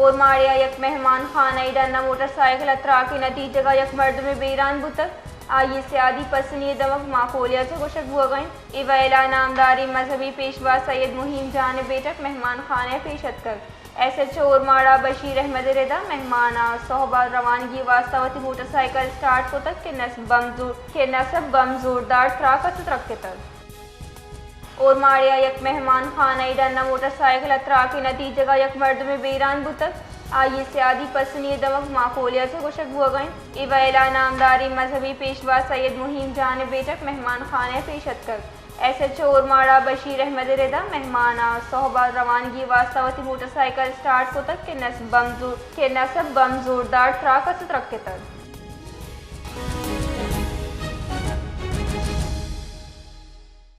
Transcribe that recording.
اورماڑہ ءَ یک مہمان خانہ ءِ ڈن ءَ موٹر سائیکل ءِ تراک ءِ نتیجگ ءَ یک مردمے بیران بوتگ۔ آئی ءِ سیادی پسنی ءِ دمگ ماکولیہ چہ گوشگ بوگ ءَ انت۔ اے وئیل ءَ نامداریں مذہبی پیشوا سید مہیم جان ءِ بیٹک مہمان خانہ ءَ پیش اتکگ۔ ایس ایچ او اورماڑہ بشیر احمد ءِ ردا مہمان ءَ سہب ءَ روانگی ءِ واستہ وتی موٹر سائیکل اسٹارٹ کتگ کہ نصب بم زور، کہ نصب بم زوردار تراک ءَ سترگ کتگ۔ اورماڑہ ءَ یک مہمان خانہ ءِ ڈن ءَ موٹر سائیکل ءِ تراک ءِ نتیجگ ءَ یک مردمے بیران بوتگ۔ آئی ءِ سیادی پسنی ءِ دمگ ماکولیہ چہ گوشگ بوگ ءَ انت۔ اے وئیل ءَ نامداریں مذہبی پیشوا سید مہیم جان ءِ بیٹک مہمان خانہ ءَ پیش اتکگ۔ ایس ایچ او اورماڑہ بشیر احمد ءِ ردا مہمان ءَ سہب ءَ روانگی ءِ واستہ وتی موٹر سائیکل اسٹارٹ کتگ کہ نصب بم زور، کہ نصب بم زوردار تراک ءَ سترگ کتگ۔